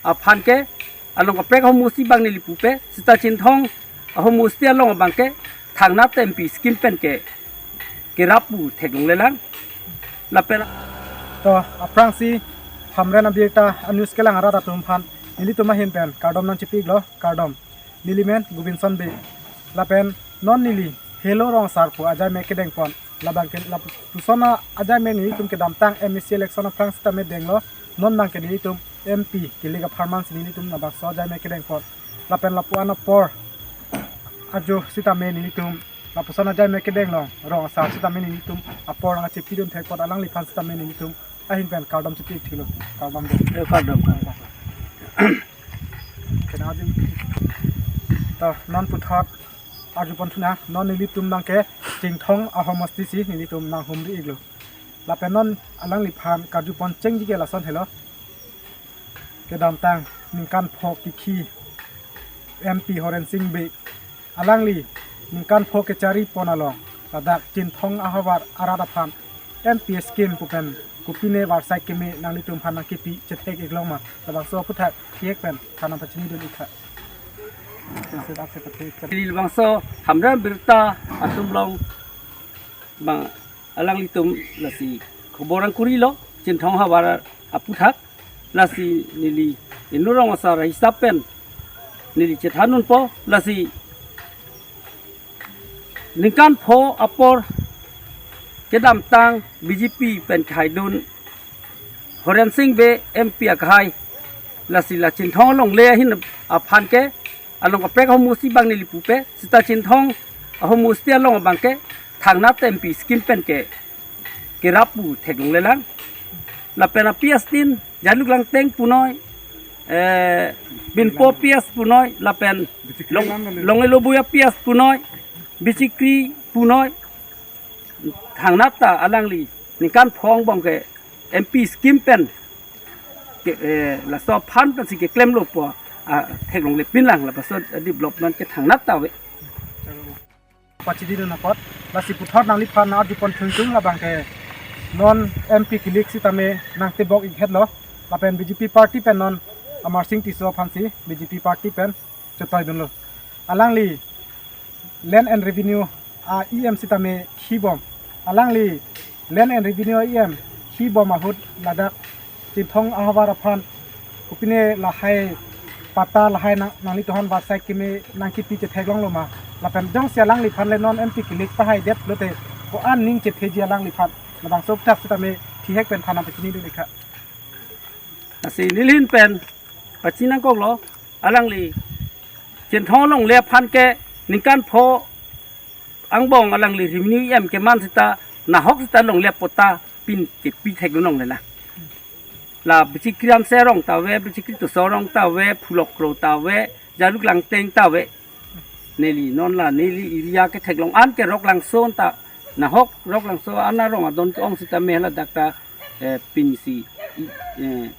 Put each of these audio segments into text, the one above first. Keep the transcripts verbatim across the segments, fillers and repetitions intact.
aphan ke along kaprek ahomosti abang neli pupe, seta Chinthong ahomosti along abang ke thangnat M P scheme pen ke kerap pu theklonglelang. Lapen to aphrangsi Hamren abirta a-news kelang arat atum aphan nelitum ahin pen kardom nangchipiklo, kardom. Neli men Gobinson Bey. Lapen non neli Helo Rong Asar pu ajai me kedengpon. Labang ke lapuson ajai me nelitum kedamtang M A C election aphrang sitame denglo. Non abang ke nelitum M P kilik apharman si nelitum labangso ajai me kedengpon. Lapen lapu-an apor ajo sitame nelitum lapuson ajai me kedeng long Rong Asar sitame nelitum apor nangchepidun thekpon, alangliphan sitame nelitum ahin pen kardom chipi thilo, kardom do. Eh, kardom, kardom. Kena ajo. To non puthot arjupon thunang, non nelitum abang ke Chinthong ahomosti si nelitum nanghumri-iklo. Lapen non alangliphan karjupon chengji ke lason helo. Kedamtang ningkan pho kikhi M P Horen Sing Bey alangli ningkan pho kechari pon along ladak Chinthong ahavar arat aphan M P scheme pu pen kopine varsai keme nanglitum aphan nangkipi chethek-iklong ma, labangso aphuthak thihek pen than nangpachinidun-iktha. Neli labangso Hamren abirta atum along abang alanglitum lasi khobor nangkurilo Chinthong ahavar aphuthak. Lasi neli inut Rong Asar ahisap pen neli chethandunpo, lasi ningkan pho apor kedamtang B J P pen kahaidun Horen Sing Bey M P akahai, lasi la Chinthong alongle ahin aphan ke along kaprek ahomosti abang neli pupe, seta Chinthong ahomosti along abang ke thangnat M P scheme pen ke kerap pu theklonglelang. Lapen a-P S tin Jaluk Langteng punoi, eh, Binpo P S punoi, lapen Long, Longelo Buya P S punoi, Bichikri punoi, thangnat ta alangli ningkan pho angbong ke M P scheme pen ke, eh, laso aphan pensi keklemlo pu, ah, theklonglepinlang, lapuson development ke thangnat ta ave. Pachididun apot, lasi puthot nangliphan arjupon thungthung labang ke non M P kilik sitame nangtebok-ik hetlo, lapen B J P party pen non Amarsing Tisso aphansi B J P party pen chetoidunlo. Alangli Land and Revenue a-E M sitame khibom. Alangli Land and Revenue a-E M khibom ahut ladak Chinthong ahavar aphan kopine lahai patta lahai nang, nanglitum aphan varsai keme nangkipi chetheklonglo ma. Lapen jongsi alangliphan le non M P kilik pahaidet lote ko-an ning chetheji alangliphan. Labangso aphuthak sitame thihek pen than nangpachinidun-iktha. Lasi neli ahin pen pachinangkoklo, alangli Chinthong alongle aphan ke ningkan pho angbong alangli revenue E M keman seta nahok seta longle patta pin kepi thekdun longlelang. La Bichikri Ramse arong ta ave, Bichikri Toso arong ta ave, Phulokro ta ave, Jaluk Langteng ta ave. Neli non la neli area ketheklong an ke Roklangso ta, nahok Roklangso an arong adon ke-ong sitame ladak ta, eh, pinsi, eh,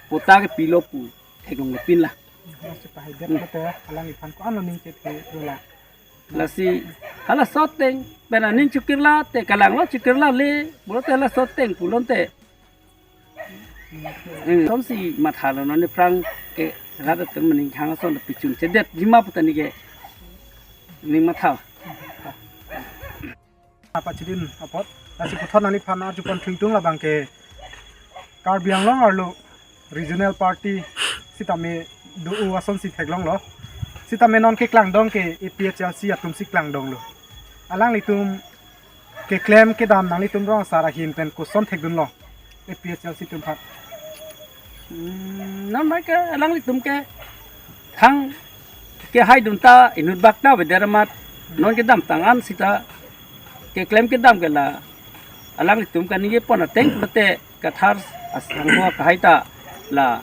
patta kepilo pu theklonglepinlang. Lasi pahaidet lote alangliphan ko-an lo ning chethe dola. Lasi halaso ateng pen aning chukirla te kalanglo, chukirla le, pulote halaso ateng pulote. Hmm, sonsi mathalo non aphrang ke rat atum maning khang ason pichun chedetji ma pu ta neli ke ning matha. Pachididun apot, lasi puthot nangliphan arjupon thungthung labang ke Karbi Anglong arlo regional party sitame do-o asonsi theklonglo. Sitame non keklangdong ke A P H L C atumsi klangdonglo. Alanglitum keklem kedam nanglitum Rong Asar ahin pen koson thekdunlo A P H L C atum aphan? Hmm, non mai ke alanglitum ke thang kehaidun ta inut bak ta avedet amat, non kedamtang an seta keklem kedam ke la alanglitum kaningje pon ateng pulote Kathar asangho akahai ta la,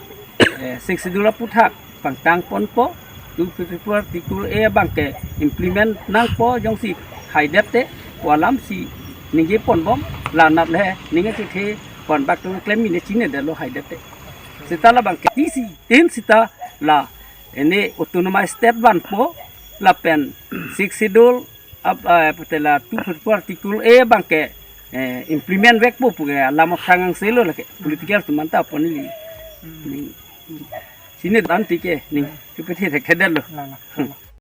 eh, Sixth Schedule aphuthak pangtang ponpo, two fifty-four Article A abang ke implement nangpo, jongsi haidet te pu alamsi ningje ponbom, la nat le ning chethe pon bak tu klem mine chinedetlo haidet te. Seta labang ke tisi tin seta la ene autonomous state vanpo, lapen Sixth Schedule ap, eh, pute la two fifty-four Article A abang ke, eh, implement vekpo pu ke alam aphrang angselo lake political atum anta pon neli. Hmm. Neli, hmm. Tini dan tike ning kepethe thekthedetlo. Lalo, lalo.